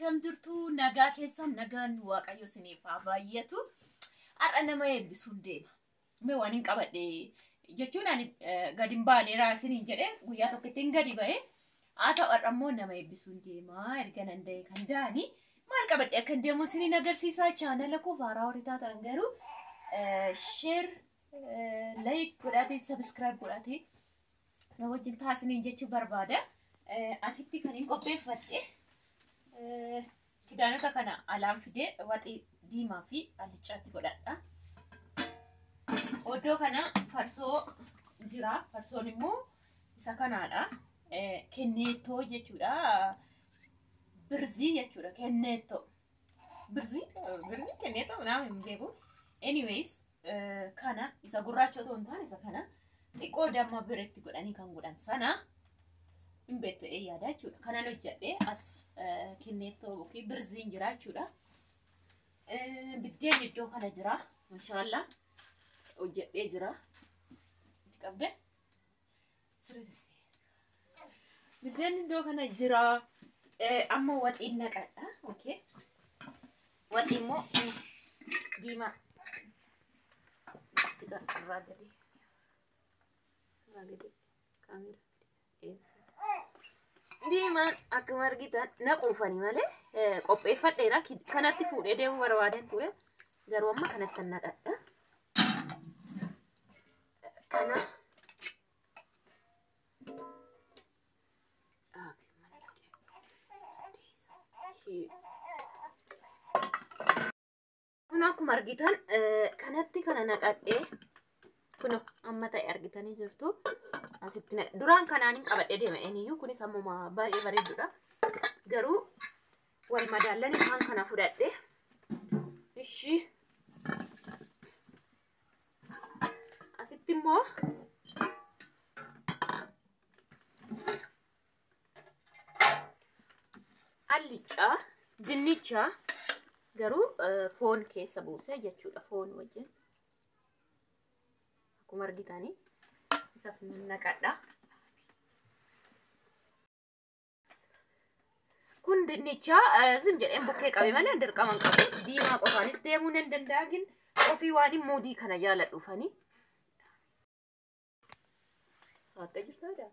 Akkam jirtu? Nagaa keessan? Nagaan Waaqayyo isiniif haa baay'atu. Har'a nama eebbisuun deema. Mee waan hin qabadhe jechuun ani gadi hin baaneera isiniin jedhee guyyaa tokkotti hin gadi ba'e. Haa ta'u, har'a immoo nama eebbisuun deema. Erga nan da'e kan da'anii maal qabadhe akkan deemu isiniin agarsiisaa. Chaanala koo haaraa horii taatan garuu share, like godhaatee, subscribe godhaatee na wajjin taasiniin jechuu barbaada. Asitti kan hin qopheeffadhe kidaanota kana alaan fidee waxii diimaa fi alliccaatti godhadha. Oddoo kana farsoo jira. Farsoon immoo isa kanaadha. Kenneettoo jechuudha. Birzii jechuudha. Kenneettoo. Birzii, birzii, kenneettoo naam hin beeku. Anyways, kana isa gurraacha otoo hin taane isa kana xiqqoo damma biratti godhanii kan godhan sana hin beektu yaada jechuudha. Kanan hojjedhee as kenneettoo yookiin birziin jira jechuudha. Biddeen iddoo kana jira. Mashaallaa, hojjedhee jira. Itti qabde. Biddeen iddoo kana jira. Amma waxiin naqadha. Okay. Waxii immoo diimaa. Irraa gadi. Irraa gadi. Kaameera. Diimaan akkuma argitan naquufani malee qopheeffadheera. Kanatti fuudhee deemuu barbaadan ture. Garuu amma kanatti naqadha. Kana. Kun akkuma argitan kanatti kana naqadhee kun amma ta'e argitanii jirtu. Asitti duraan kanaan hin qabadhee deema eenyuyyuu, kunis ammuma baay'ee bareedudha. Garuu wal madaallan isaan kana fudhadhe. Ishii asitti immoo allichaa, dinnicha, garuu foon keessa buusee jechuudha, foon wajjin. Akkuma argitanii isas naqadha. Kun dinnicha zim jedheen bukkee qabe malee dirqama hin qabu. Diimaa qofaanis deemuu nan danda'a, gin ofii waan muudii kana jaaladhuufanii. Saattee jirtaa?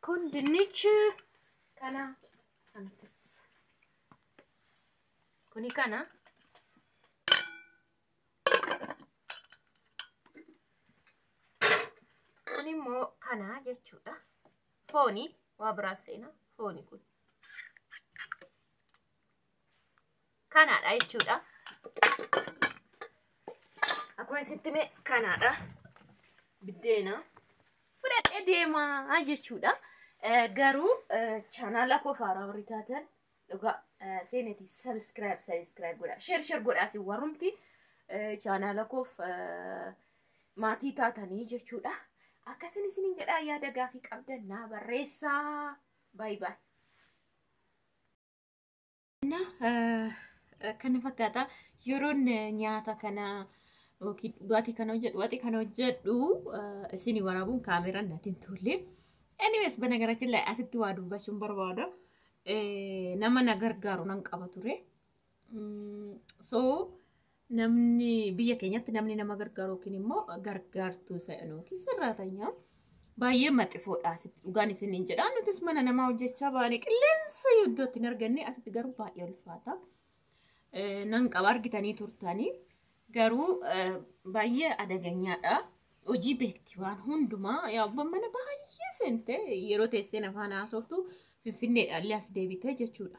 Kun dinnichi kana kanattis kuni kana. Kun immoo kana jechuudha. Fooni waa biraa seena fooni kun. Kanaadha jechuudha. Akkuma isitti mee kanaadha. Biddeena fudhadhee deemaa jechuudha. Garuu chaanaala koo haaraa warri taatan dhugaa seeneeti subscribe subscribe godhaa. Share share godhaa si warrumti chaanaala koof maatii taatanii jechuudha. Akkasin isiniin jedhaa, yaada gaafii qabdan naa barreessaa. Baay'ee baay'ee. Kana fakkaata. Yeroon nyaata kana yookiin dhugaatii kana hojjedhu, waxii kana hojjedhu, isinii waraabuun kaameraan natti hin tolle. Anyways, በነገራችን ላይ asitti waa dubbachuun barbaada. Nama na gargaaru nan qaba ture. So namni biyya keenyatti namni nama gargaaru yookiin immoo gargaartuu isa yookiin sirraatanyaa baay'ee maxifoodha asitti, dhugaan isiniin jedha. Nutis mana namaa hojjechaa baane, qilleensa iddoo itti hin arganne, asitti garuu baay'ee ulfaata. Nan qaba argitanii turtanii, garuu baay'ee adaganyaadha. Hojii beekti waan hundumaa, yaa mana baay'ee seente yeroo teesseen afaan haasoftu Finfinneedhaallee as deebitee jechuudha.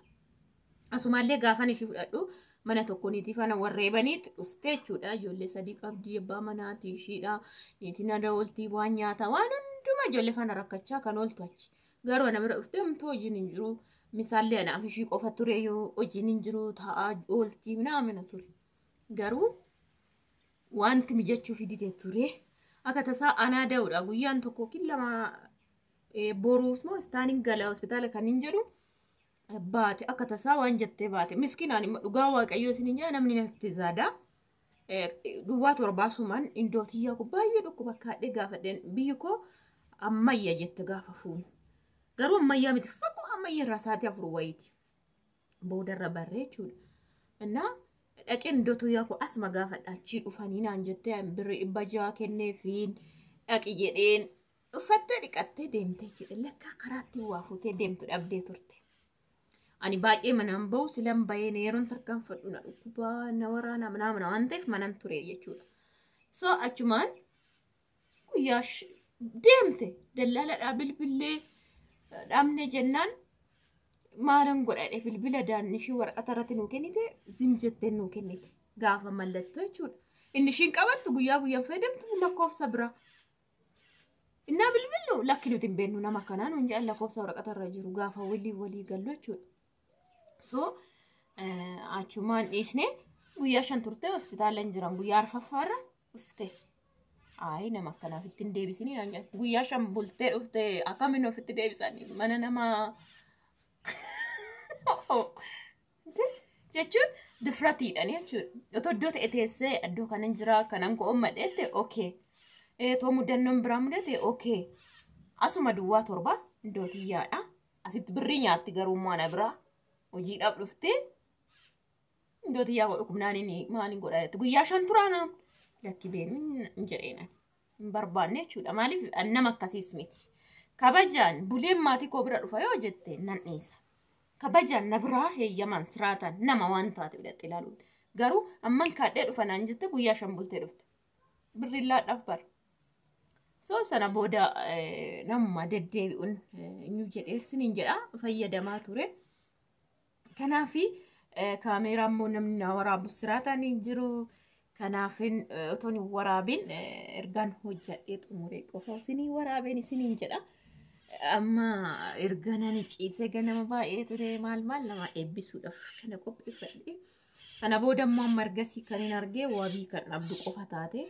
Asumaallee gaafan ishii fudhadhu mana tokko niitii faana warreebaniit dhuftee jechuudha. Ijoollee sadii qabdi, abbaa manaatii ishiidha. Niitiin ada ooltii, waan nyaataa waan hundumaa ijoollee faana rakkachaa kan ooltu achi. Garuu ana bira dhuftee homtuu hojiin hin jiru. Misaallee anaaf ishii qofa ture, yoo hojiin hin jiru taa'aa ooltii naamina ture. Garuu wanti mijachuu dide ture. Akka tasaa anaa da'uudha. Guyyaan tokko yookiin lama boruuf moo iftaaniin gala hospitaala kan hin jedhu baate, akka tasaa waan jettee baate. Miskinaan immoo, dhugaa Waaqayyoo isin jedha, namni natti zaada. Duwwaa torbaa sumaan indootiyyaa koo baay'ee dhukkuba kaadhee gaafadheen biyyi koo Ammayya jette gaafa fuunu. Garuu ammayyaa miti, fagoo ammayya irraa sa'aatii 4 wayiiti. Boodarra barree jechuudha. Innaa dhaqeen iddoo tuyyaa koo asuma gaafadha, achii dhufanii naan jettee birrii 600 kenneefiin dhaqi jedheen uffattee dhiqattee deemtee jedhe. Lakkaa karaatti waa fuutee deemtu dhabdee turte. Ani baay'ee manaan bahu, silan bahee yeroon tarkaanfadhu na dhukkubaa, na waraana mana waan ta'eef manan ture jechuudha. So achumaan guyyaa deemte dallaaladhaa bilbillee dhabne jennaan maalan godhadhe, bilbila daannishii waraqata irratti nuu kennite, zim jettee nuu kennite gaafa mallattoo jechuudha. Inni ishiin qabattu guyyaa guyyaan fayyadamtu lakkoofsa biraa. Innaa bilbillu lakki nuti hin beeknu nama akkanaa nuun jedhan, lakkoofsa waraqata irra jiru gaafa walii walii gallu jechuudha. So achumaan dhiisne, guyyaa 5 turte hospitaala hin jiran, guyyaa arfaffaarra dhufte. Ayi, nama akkanaaf ittiin deebisanii naan jedhan. Guyyaa 5 bultee dhufte, akkamiin ofitti deebisanii mana namaa jechuun difratiidhaan jechuudha. Otoo iddoo ta'e teessee iddoo kanan jira kanan ka'uun madheette, okay. Too mudannoon biraa mudate, okay. Asuma duwwaa 7 iddoo tiyyaadha. Asitti birrii nyaatti, garuu mana biraa hojiidhaaf dhuftee iddoo tiyyaa godhu kumnaan maaliin godha jetti. Guyyaa 5 turaana lakki beenu hin jedheena. Hin barbaanne jechuudha. Maaliif, nama akkasiis miti. Kabajaan buleen maatii koo bira dhufa yoo jette nan dhiisa. Kabajaan na biraa heeyyaman siraataan nama waan taate fudhatte ilaalu. Garuu amman kaadhee dhufa naan jette, guyyaa 5 bultee dhufte. Birriin laadhaaf bara. So sana booda namuma deddeebi'uun eenyu jedhee siniin jedha fayyadamaa ture. Kanaafi kaameeraa immoo namni na waraabu siraataan hin jiru. Kanaafin otoo hin waraabin ergaan hojjadhee xumuree qofa isinii waraabeen isiniin jedha. Amma erga nani ciisee ganama baay'ee ture, maal maal nama eebbisuudhaaf kana qopheeffadhe. Sana booda immoo amma ergasii kan hin argee wabii kan dhabdu qofa taate.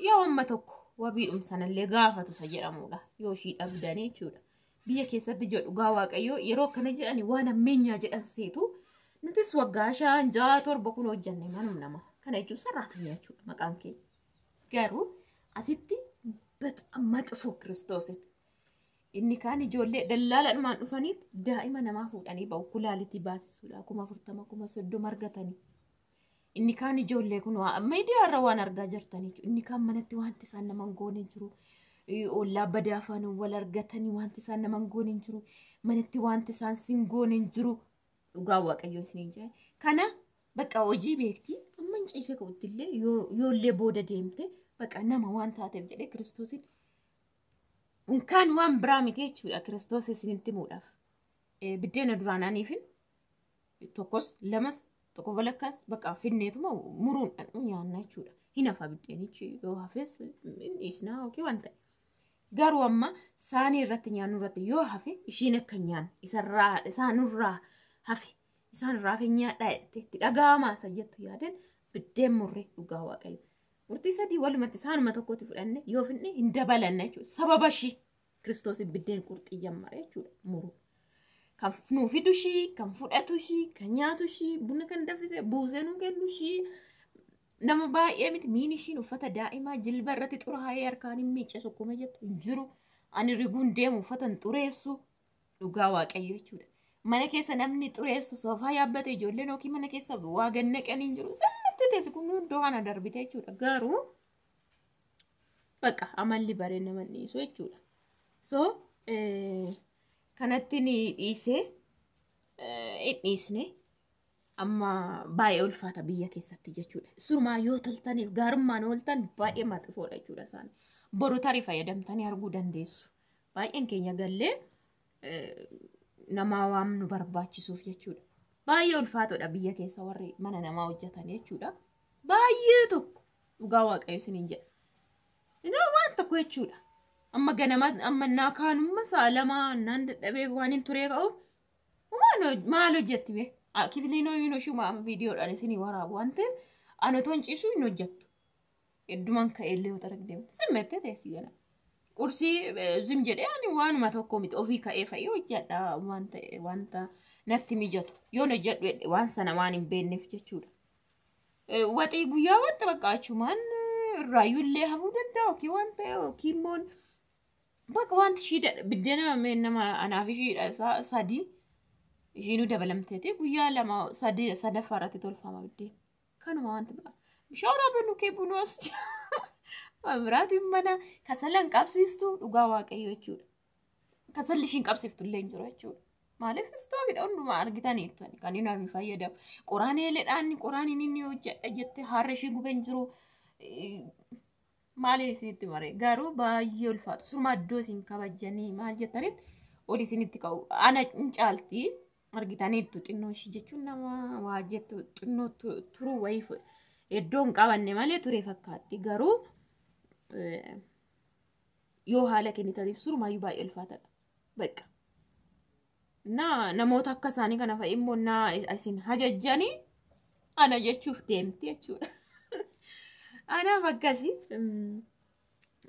Yaa amma tokko wabiidhum sanallee gaafatu isa jedhamudha. Yoo ishii dhabdanii jechuudha. Biyya keessatti jedhu gaa Waaqayyoo yeroo akkana jedhani waan ammeenyaa jedhan seetu, nutis waggaa 5, 6, 7 kun hojjanne manum nama. Kana jechuun sarraatanii jechuudha maqaan keenya. Garuu asitti በጣም መጥፎ kiristoosin. Inni kaan ijoollee dallaaladhumaan dhufaniit daa'ima namaa fuudhanii ba'u, kulaalitii baasisuudha, 40,000, 30,000 argatanii. Inni kaan ijoollee kun miidiyaa irra waan argaa jirtanii jechuudha. Inni kaan manatti wanti isaan nama hin goone hin jiru. Ollaa badaa afaan wal argatanii wanti isaan nama hin goone hin jiru. Manatti wanti isaan sin goone hin jiru. Dhugaa Waaqayyoon isiniin jedha. Kana bakka hojii beekti. Amma hin ciisee ka'utti illee yoollee booda deemte bakka nama waan taateef jedhee kiristoosin unkaan waan biraa miti jechuudha kiristoos isinitti himuudhaaf. Biddeena duraan aniifin tokkos lamas tokko walakkaas bakka finneetuma muruun nyaanna jechuudha. Hin hafa biddeenichi, yoo hafes hin dhiisnaa yookiin waan ta'e. Garuu amma saanii irratti nyaannu irratti yoo hafe ishiin akka nyaanne isarraa isaanurraa hafe isaanirraa hafe nyaadhaa jettee itti dhaga'amaa isa jettu yaadeen biddeen murree, dhugaa Waaqayyo. Murtii sadii walumatti saanuma tokkotti fudhanne yoo finne hin dabalanna jechuudha. Sababa ishii kiristoos biddeen qurxii jammare jechuudha muru. Kan nuu fidu ishii, kan fudhatu ishii, kan nyaatu ishii, buna kan danfisee buusee nuu kennu ishii. Nama baay'ee miti, miin ishiin uffata daa'imaa jilba irratti xuraa'ee harkaan hin miicce sukkuma jettu hin jiru. Ani riguun deemu uffata hin xureessu, dhugaa Waaqayyo jechuudha. Mana keessa namni xureessu soofaa yaabbate ijoolleen yookiin mana keessa waa gannaqanii hin jiru. Sirriitti teessu kun iddoo kana darbite jechuudha. Garuu bakka amalli baree nama dhiisu jechuudha. So kanatti ni dhiisee hin dhiisne, amma baay'ee ulfaata biyya keessatti jechuudha. Surumaa yoo toltaniif gaarummaan ooltan baay'ee maxifoodha jechuudha isaan. Boru tarii fayyadamtanii arguu dandeessu. Baay'een keenya gallee namaa waan nu barbaachisuuf jechuudha. Baay'ee ulfaatoodha biyya keessa warri mana namaa hojjetan jechuudha. Baay'ee tokko dhugaa Waaqayyo isiniin jedha. Inni waan tokko jechuudha. Amma ganama amma naa kaanumma sa'a 2 naan dadhabee waan hin turee ka'uuf maal hojjetti bee? Kifiliin ho'iin ishuma amma viidiyoodhaan isinii waraabu waan ta'eef ani otoo hin ciisuu hin hojjettu. Heddumaan ka'ellee yoo tarag deemte simmettee teessi gana. Qursii zim jedhee ani waanuma tokko miti, ofii ka'ee fa'ii hojjedha waan ta'e wanta natti mijatu yoon hojjedhu waan sana waan hin beekneef jechuudha. Waxii guyyaa wanta bakka achumaan irraayyuu illee hafuu danda'a yookiin waan ta'e yookiin immoo Bakka wanti ishii biddeena nama anaaf ishiidha sadii ishiinuu dabalamteeti guyyaa lama sadii sadaffaa irratti tolfama biddeen. Kanuma wanti biraa. Bishaan waraabee nukee bunuu as jira. Biraatiin mana kasala hin qabsiistu dhugaa waaqayyo jechuudha. Kasalli ishiin qabsiiftu illee hin jiru jechuudha. Maaliif istoofiidha hundumaa argitaniittu kan inni fayyadamu. Qoraan eeleedhaan qoraan inni hojjedha jettee harra ishii gubee hin jiru. Maaliif isinitti maree garuu baay'ee ulfaatu. Suma iddoo isin kabajanii maal jettanitti ol isinitti ka'u. Ana hin caalti argitaniittu xinnoo ishii jechuun nama waa jettu xinnoo turuu wayii iddoo hin qabanne malee ture fakkaatti garuu yoo haala kennitaniif surumaayyuu baay'ee ulfaatadha. Bakka. Na namoota akka isaanii kana fa'i immoo na isin hajajjanii ana jechuuf deemti jechuudha. Anaaf akkasi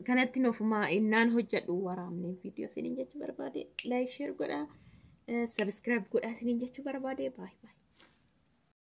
kanatti ofumaa innaan hojjedhu waraabnee viidiyoo isiniin jechuu barbaade like share godhaa subscribe godhaa isiniin jechuu barbaade baay'ee baay'ee.